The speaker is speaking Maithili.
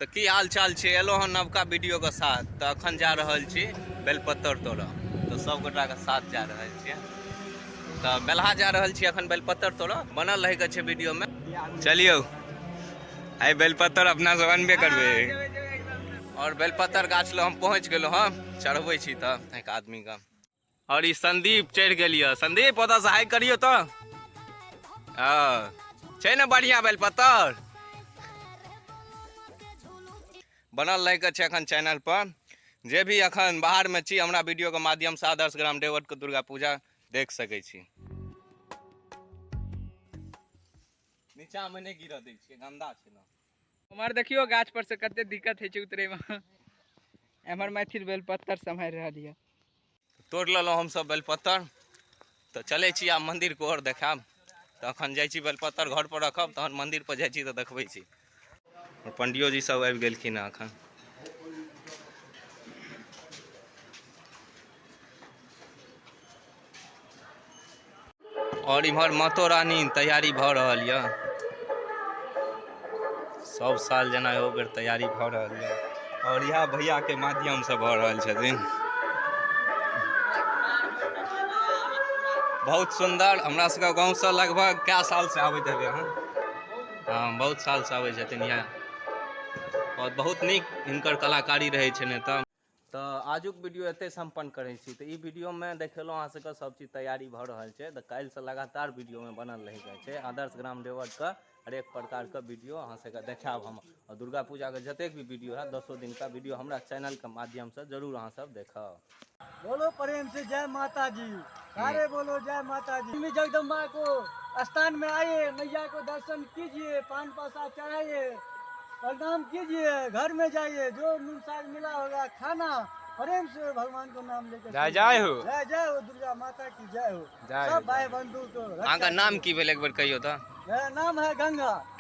तऽ की हाल चाल छै? एलहुँ हँ नवका वीडियोके साथ। तऽ अखन जा रहल छी बेलपत्तर तोड़ऽ, तऽ सब गोटाके साथ जा रहल छियै। तऽ बेलहा जा रहल छी अखन बेलपत्तर तोड़ऽ, बनल रहैके छै वीडियोमे। चलियौ, आइ बेलपत्तर अपना सब अनबे करबै। और बेलपत्तर गाछ लग हम पहुँच गेलहुँ हँ, चढ़बै छी तऽ एक आदमीके। और ई संदीप चढ़ि गेल यऽ। संदीप, ओतऽसँ हाइ करियौ तऽ। हँ, छै ने बढ़िआँ बेलपत्तर बनल रहैके छै अखन चैनल पर। जे भी अखन बाहरमे छी, हमरा वीडियोके माध्यमसँ आदर्श ग्राम डेवटके दुर्गा पूजा देख सकै छी। नीचाँमे नहि गिरऽ दै छियै, गन्दा छै ने। उम्हर देखियौ गाछ पर से कते दिक्कत होइ छै उतरैमे। एम्हर मैथिल बेलपत्तर सम्हारि रहल यऽ। तोड़ि लेलहुँ हमसभ बेलपत्तर, तऽ चलै छी आब मन्दिरके ओर देखायब। तऽ अखन जाइ छी, बेलपत्तर घर पर रखब, तहन मन्दिर पर जाइ छी तऽ देखबै छी। पंडियो जी सब आबि गेलखिन हँ अखन। और इम्हर मातो रानी तैयारी भऽ रहल यऽ, सब साल जेना एहो बेर तैयारी भऽ रहल यऽ, और इएह भैया के माध्यम से भऽ रहल छथिन। बहुत सुन्दर। हमरा सबके गाँव से लगभग कए साल से आबैत हेबै अहाँ? हँ, बहुत साल से आबै छथिन इएह, और बहुत नीक हिनकर कलाकारी रहै छनि एतऽ। तऽ आजुक वीडियो एतहि सम्पन्न करै छी। तऽ ई वीडियोमे देखेलहुँ अहाँ सबके सब चीज तैयारी भऽ रहल छै। तऽ काल्हिसँ लगातार वीडियोमे बनल रहैके छै। आदर्श ग्राम देवटके हरेक प्रकारके वीडियो अहाँ सबके देखायब हम, आओर दुर्गा पूजाके जतेक भी वीडियो हैत, 10 दिनका वीडियो हमरा चैनलके माध्यमसँ जरूर अहाँ सब देखब। बोलो प्रेम से जय माता जी, सारे बोलो जय माता जी। मम्मी जगदम्बा को स्थान में आइए, मैया को दर्शन कीजिए, पान प्रसाद चढ़ाइए, प्रणाम कीजिए, घर में जाइए, जो नून साग मिला होगा खाना प्रेम से भगवान को नाम लेकर। जय जय हो, जय जय हो, दुर्गा माता की जय हो। जय सब भाई बंधु को। अहाँके नाम की भेल, एक बेर कहियौ तऽ? मेरा नाम है गंगा।